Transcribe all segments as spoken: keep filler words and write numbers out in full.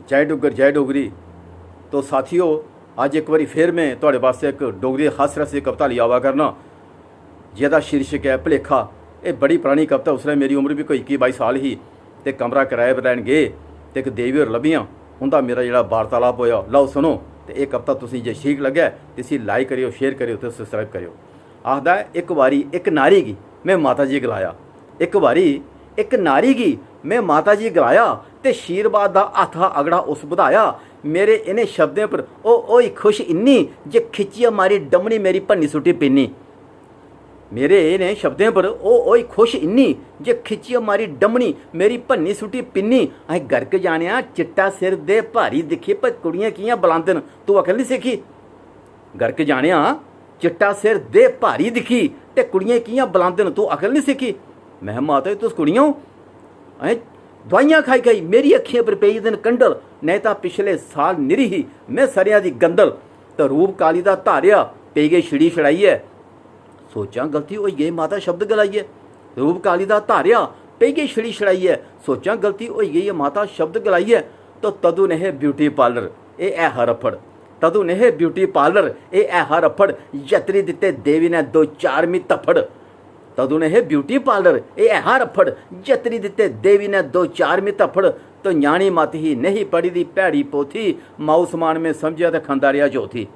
जय डुग्गर, जय डोगरी। तो साथियो, अज्ज इक बारी फिर में थुआढ़े वास्तै इक डोगरी दे खास रस दी कविता लेई आवा करना, जेह्दा शीर्षक ऐ भलेखा। एह् बड़ी परानी कविता, उसलै मेरी उम्र बी कोई इक्की बाई साल ही ते कमरा कराए पर लैन गे ते इक देवी होर लब्भियां, उं'दा मेरा जेह्ड़ा वार्तालाप होएआ। लैओ सुनो, ते एह् कविता तुसें जे ठीक लग्गै ते इसी like करेओ, share करेओ ते subscribe करेओ। आखदा ऐ, इक बारी इक नारी गी में माता जी गलाया, इक बारी इक नारी गी में माता जी गलाया, ते शीरबाद दा हत्थ हा अगड़ा उस बधाया। मेरे इ'नें शब्दें पर ओह् होई खुश इन्नी, जे खिच्चियै मारी डमनी मेरी भन्नी सुट्टी पिन्नी। मेरे इ'नें शब्दें पर ओह् होई खुश इन्नी, जे खिच्चियै मारी डमनी मेरी भन्नी सुट्टी पिन्नी। अहें गरक जानेआ, चिट्टा सिर दे भारी दिक्खी, पर कुड़ियां कि'यां बलांदे न, तूं अकल निं सिक्खी। गरक जानेआ, चिट्टा सिर दे भारी दिक्खी, ते कुड़ियें कि'यां बलांदे न, तूं अकल निं सिक्खी। महै माता जी, तुस कुड़ियां ओ? अहें दोआइयां खाई खाई मेरी अक्खियें पर पेई दे न कंडल, नेईं तां पिछले साल निरी ही में सरेआं दी गंदल। ते रूप काली दा धारेआ, पेई गे छिड़ी छड़ाइयै। सोचां गलती होई गेई माता शब्द गलाइयै। रूप काली दा धारेआ, पेई गे छिड़ी छड़ाइयै। सोचां गलती होई गेई ऐ माता शब्द गलाइयै। तो तदू नेहे ब्यूटी पार्लर, एह् ऐ हा रफड़। तदू नेहे ब्यूटी पार्लर, एह् ऐ हा रफड़। जतरी दित्ते देवी ने दो चार मी धफड़। तदू नेहे ब्यूटी पार्लर, एह् ऐ हा रफड़। जतरी दित्ते देवी ने दो चार मी धफड़। तो ञ्याणी मत ही, नेही पढ़ी दी भैड़ी पोथी, माऊ समान में समझेआ ते खंदा रेहा चौथी।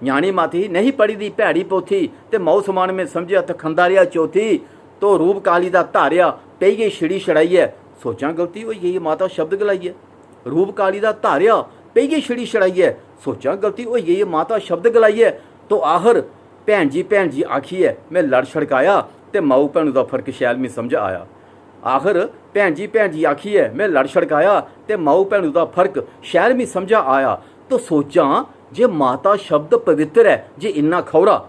ञ्याणी मत ही, नेही पढ़ी दी भैड़ी पोथी, ते माऊ समान में समझेआ ते खंदा रेहा चौथी। तो रूप काली दा धारेआ, पेई गेई छिड़ी छड़ाइयै। सोचां गलती होई गेई माता शब्द गलाइयै। रूप काली दा धारेआ, पेई गेई छिड़ी छड़ाइयै। सोचां गलती होई गेई माता शब्द गलाइयै। तो आखर भैन जी, भैन जी आखियै में लड़ छड़काया, ते माऊ भैनू दा फर्क शैल मी समझ आया। आखर भैन जी, भैन जी आखियै में लड़ छड़काया, ते माऊ भैनू दा फर्क शैल मी समझा आया। तो सोचां जे माता शब्द पवित्र ऐ जे इन्ना खौरा।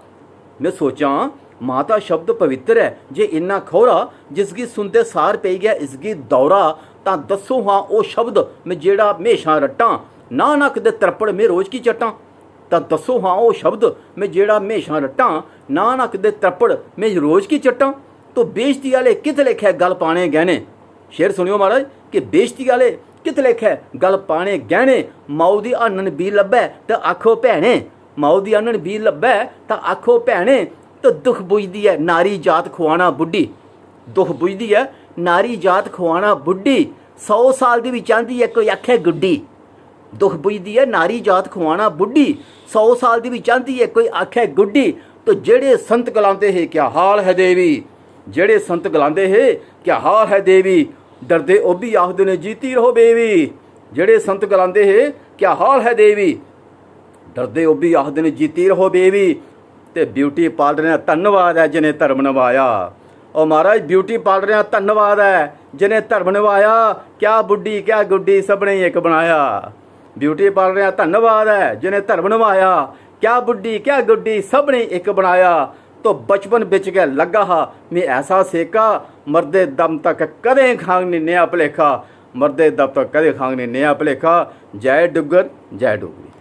में सोचां माता शब्द पवित्र ऐ जे इन्ना खौरा, जिसगी सुनदे सार पेई गेआ इसगी दौरा। तां दस्सो हां ओह् शब्द में जेह्ड़ा म्हेशां रट्टां, नानक दे त्रप्पड़ में रोज की चट्टां। तां दस्सो हां ओह् शब्द में जेह्ड़ा म्हेशां रट्टां, नानक दे त्रप्पड़ में रोज की चट्टां। तो बेइज्जती आह्ले कित लेखै गल पाने गैह्ने। शेर सुनेओ महाराज, कि बेइज्जती आह्ले कित लेखै गल पाने गैह्ने। माऊ दी हन्नन बी लब्भै ते आखो भैने, माऊ दी हन्नन बी लब्भै ते आखो भैने। ते दुख बुझदी ऐ नारी जात खुआना बुड्ढी। दुख बुझदी ऐ नारी जात खुआना बुड्ढी। सौ साल दी बी चांह्दी ऐ कोई आखै गुड्डी। दुख बुझदी ऐ नारी जात खुआना बुड्ढी। सौ साल दी बी चांह्दी ऐ कोई आखै गुड्डी। तो जेह्ड़े संत गलांदे हे क्या हाल है देवी, जेह्ड़े संत गलांदे हे क्या हाल है देवी, डरदे ओह् बी आखदे न जीती रहो बेवी। जेह्ड़े संत गलांदे हे क्या हाल है देवी, डरदे ओह् बी आखदे न जीती रहो बेवी। ते ब्यूटी पार्लरें दा धन्नवाद ऐ जिनें धर्म नभाया। ओ महाराज, ब्यूटी पार्लरें दा धन्नवाद ऐ जिनें धर्म नभाया। क्या बुड्ढी क्या गुड्डी, सभनें गी इक बनाया। ब्यूटी पार्लरें दा धन्नवाद ऐ जिनें धर्म नभाया। क्या बुड्ढी क्या गुड्डी, सभनें गी इक बनाया। तो बचपन बिच गै लग्गा हा में ऐसा सेका, मरदे दम तक कदें खांग निं नेहा भलेखा। मरदे दम तक कदें खांग निं नेहा भलेखा। जय डुग्गर, जय डोगरी।